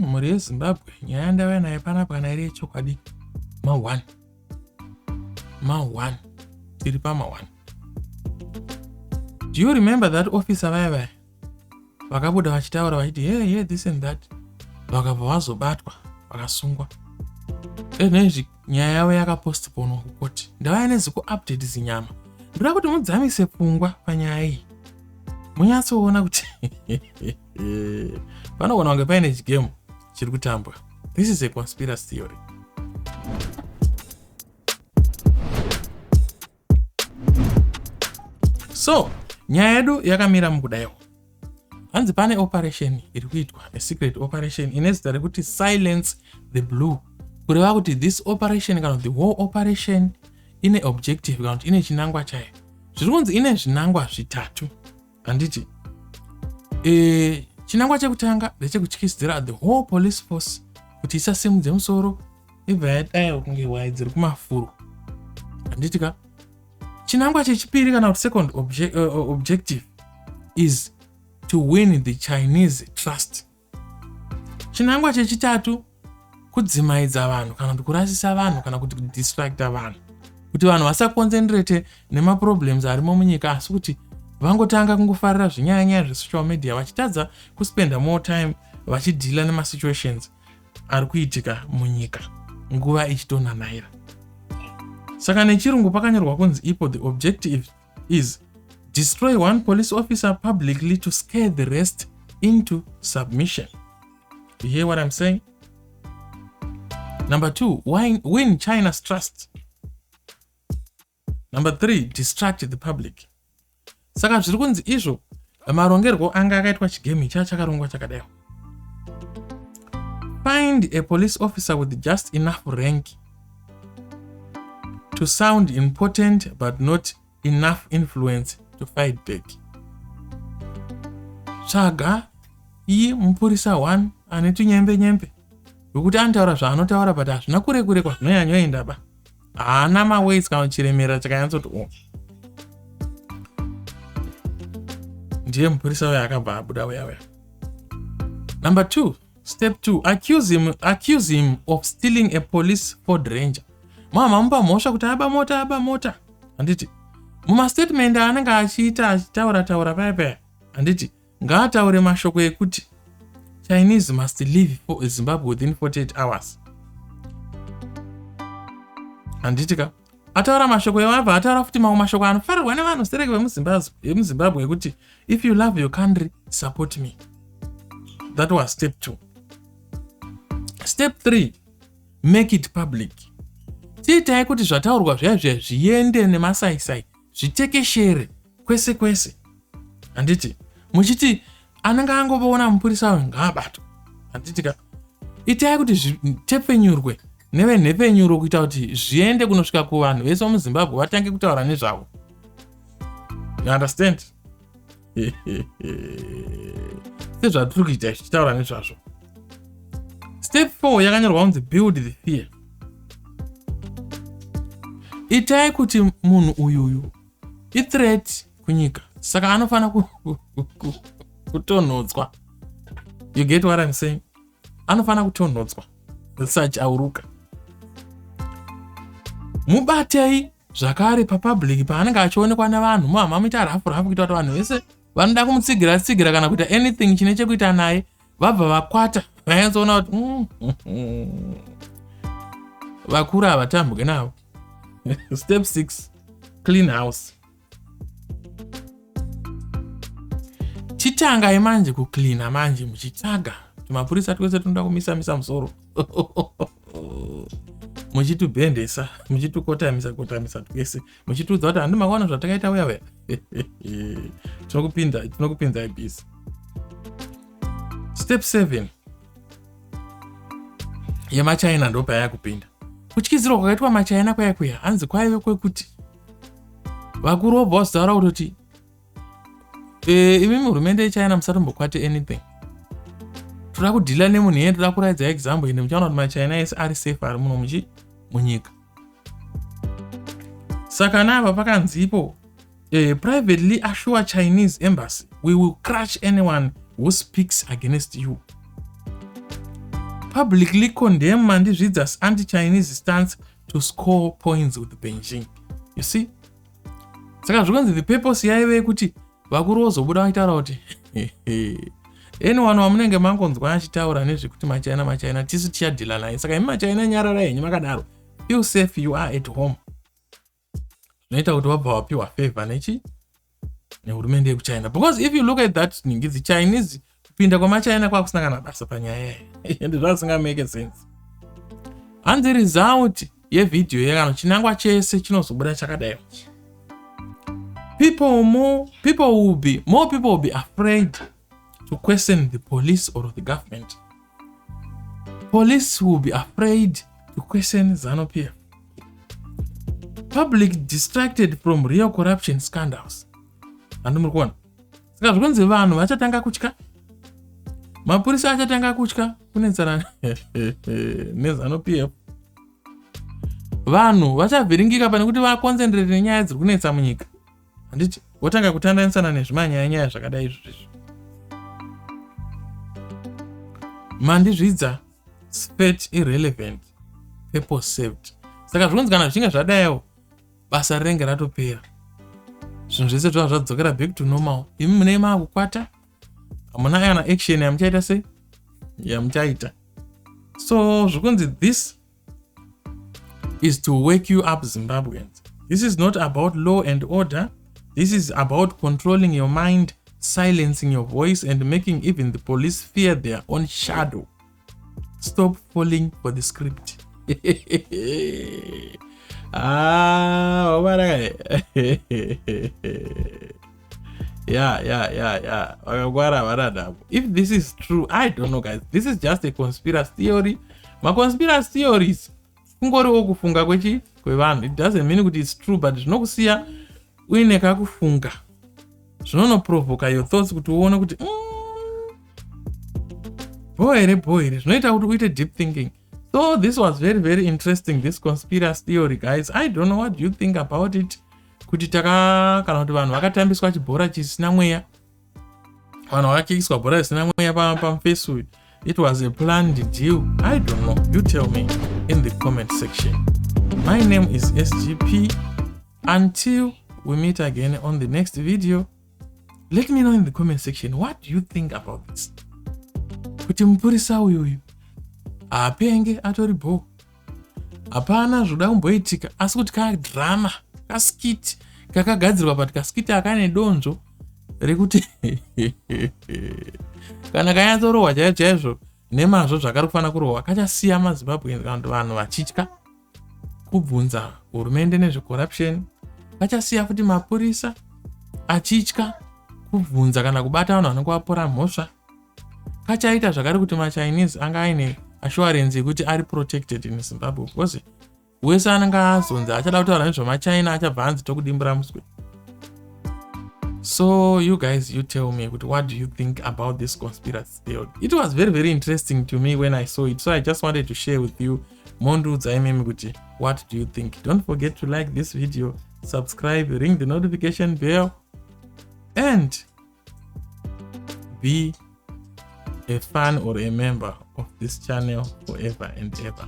muri yeZimbabwe nyaya ndauya nayo panapa kana iri yechokwadi ma1 tiri pama1. Do you remember that officer vaya vakabuda vachitaura vachiti yeah this and that, vakabva vazobatwa vakasungwa. Nezvi nyaya yavo yakapostponwa kukoti. Ndauya nezikuupdate zinyama. Ndoda kuti mudzamise pfungwa panyaya iyi. Munyatsoona kuti panogona kunge paine chigame chiri kutambwa. This is a conspiracy theory. So, nyaya yedu yakamira mukudaiwo. Hanzi pane operation iri kuitwa, a secret operation ine zita rekuti Silence the Blue. Kureva kuti this operation kana the whole operation ine objective kana kuti ine chinangwa chayo. Zviri kunzi ine zvinangwa zvitatu. Handiti chinangwa chekutanga ndechekutyisidzira the whole police force kuti isasimudze musoro ibva yadai kunge wai dziri kumafuro. Handiti ka chinangwa chechipiri kana kuti second objective is to win the Chinese trust. Chinangwa chechitatu kudzimaidza vanhu kana kuti kurasisa vanhu kana kuti distracta vanhu kuti vanhu vasaconcentrate nemaproblems arimo munyika asi kuti vangotanga kungofarira zvinyanya zvesocial media vachitadza kuspenda more time vachidhila nemasituations ari kuitika munyika nguva ichitonanaira. Saka nechirungu pakanyorwa kunzi ipo the objective is destroy one police officer publicly to scare the rest into submission. You hear what I'm saying? Number 2, win China's trust. Number 3, distract the public. Saka zviri kunzi izvo marongerwo anga akaitwa chigame chakarongwa chakadai. Find a police officer with just enough rank to sound important but not enough influence to fight back. Tsvaga mupurisa 1 ane tunyembe wekuti anotaura zvaanotaura but hazvina kure kwazvinonyanyoenda ba. Haana maweights kana chiremera chakanyatsoto ndiye mupurisa uya akabva abuda uya. Number 2, step 2, accuse him of stealing a police Ford Ranger. Mama mupa mhosva kuti aba mota. Handiti mumastatement anenge achitaura paya. Handiti ngaataure mashoko ekuti Chinese must leave for Zimbabwe within 48 hours. Handiti ka ataura mashoko yavabva ataura futi mamwe mashoko anofarirwa nevanhu stereke vemuZimbabwe ekuti if you love your country support me. That was step 2. Step 3, make it public. Tiitai kuti zvataurwa zviya zviende nemasaisai zvitekeshere kwese. Handiti muchiti anenge angoona mupurisa uyu ngaabatwa. Handiti ka itai kuti zvitepfenyurwe nevenhepfenyuro kuita kuti zviende kunosvika kuvanhu vese vemuZimbabwe vatange kutaura nezvavo. You understand? Sezvatiri kuita tichitaura nezvazvo. Step 4 yakanyorwa kunzi build the fear. Itai kuti munhu uyuyu i-threat kunyika, saka anofana kutonhodzwa. You get what I'm saying? Anofana kutonhodzwa sachiauruka. Mubatei zvakare papublic paanenge achionekwa navanhu muhamba muita rafu kuita kuti vanhu vese vanoda kumutsigira kana kuita anything chine chekuita naye vabva vakwata vayanzoona kuti vakuru havatambuke navo. Step 6, clean house. Chitangai manje kucleana manje muchitsvaga mapurisa twese tunoda kumisa musoro. Muchitubhendesa, muchitukotamisa twese, muchitudza kuti handi makaona zvatakaita uya. Tinokupinza ibisi. Step 7, yemaChina ndo paya kupinda. Kutyizirwa kwakaitwa maChina kuya hanzi kwaive kwekuti vakuru vobva vazitaura kuti imimi hurumende yeChina musatombokwate anything. Toda kudhila nemunhu yeye, toda kuraidza example ine muchaona kuti maChina ese ari safe ari muno munyika. Saka napa pakanzipo privately assure Chinese embassy we will crush anyone who speaks against you. publicly condemn Mandizvidza's anti-Chinese stance to score points with Beijing. You see? Saka zvikonzi the purpose yaive kuti vakuru vozobuda vachitaura kuti anyone wamunenge mangonzwa achitaura nezvekuti machina tisu tichadhila naye. Saka imi machina nyarara henyu makadaro. Feel safe, you are at home. Zvinoita kuti wabva wapiwa favor nehurumende yekuchina. Because if you look at that, the Chinese kupinda kwamachina kwakusangana basa panyaya ende zvasingamake sense. And the result yevideo yakano chinangwa chese chinozobuda chakadai. More people will be afraid to question the police or the government. Police will be afraid to question ZANU-PF. Public distracted from real corruption scandals. And murikuona. Saka zvikonzi vanhu vachatanga kutya. Mapurisa achatanga kutya kunetsana neZANU-PF. Vanhu vachavhiringika pane kuti vaconcentrate nenyaya dziri kunetsa munyika. Handiti votanga kutandanisana nezvimanyanya zvakadai izvozvo. Mandizvidza fate irrelevant, purpose saved. Saka zvikonzi kana zvichinge zvadaiwo basa rinenge ratopera. Zvinhu zvese zvadzokera back to normal. Imi mune makukwata, hamuna kana action yamuchaita sei? Yamuchaita. So zvikonzi this is to wake you up, Zimbabweans. This is not about law and order. This is about controlling your mind, silencing your voice, and making even the police fear their own shadow. Stop falling for the script. Yeah. If this is true, I don't know, guys. This is just a conspiracy theory. My conspiracy theories. It doesn't mean it's true, but zvinokusiya uine kakufunga. Zvinonoprovoka your thoughts kuti uone kuti boy, zvinoita kuti uite deep thinking. So this was very, very interesting, this conspiracy theory, guys. I don't know what you think about it. Kuti kana kuti vanhu vakatambiswa chibhora chisina mweya. Vanhu vakakiswa bhora chisina mweya paFacebook. It was a planned deal. I don't know. You tell me in the comment section. My name is SGP. Until we meet again on the next video, let me know in the comment section what do you think about this. Kuti mupurisa uyu apenge atori bo. Hapana zvoda kumboitika, asi kuti kadrama, kaskit kakagadzirwa pati kaskiti akane donzvo rekuti kana kanyatsorohwa chaizvo nemazvo zvakari kufanira kurohwa kachasiya maZimbabwe kana kuti vanhu vachitya kubvunza hurumende nezvecorruption. Kachasiya futi mapurisa achitya kubvunza kana kubata vanhu vanenge vapora mhosva. Kachaita zvakare kuti maChinese anga aine assurance yekuti ari protected in Zimbabwe, because wese anenge azonzi achada kutaura nezvemachina achabva anzi tokudimbura muswe. So you guys, you tell me what do you think about this conspiracy theory. It was very, very interesting to me when I saw it, so I just wanted to share with you. What do you think? Don't forget to like this video, subscribe, ring the notification bell, and be a fan or a member of this channel forever and ever.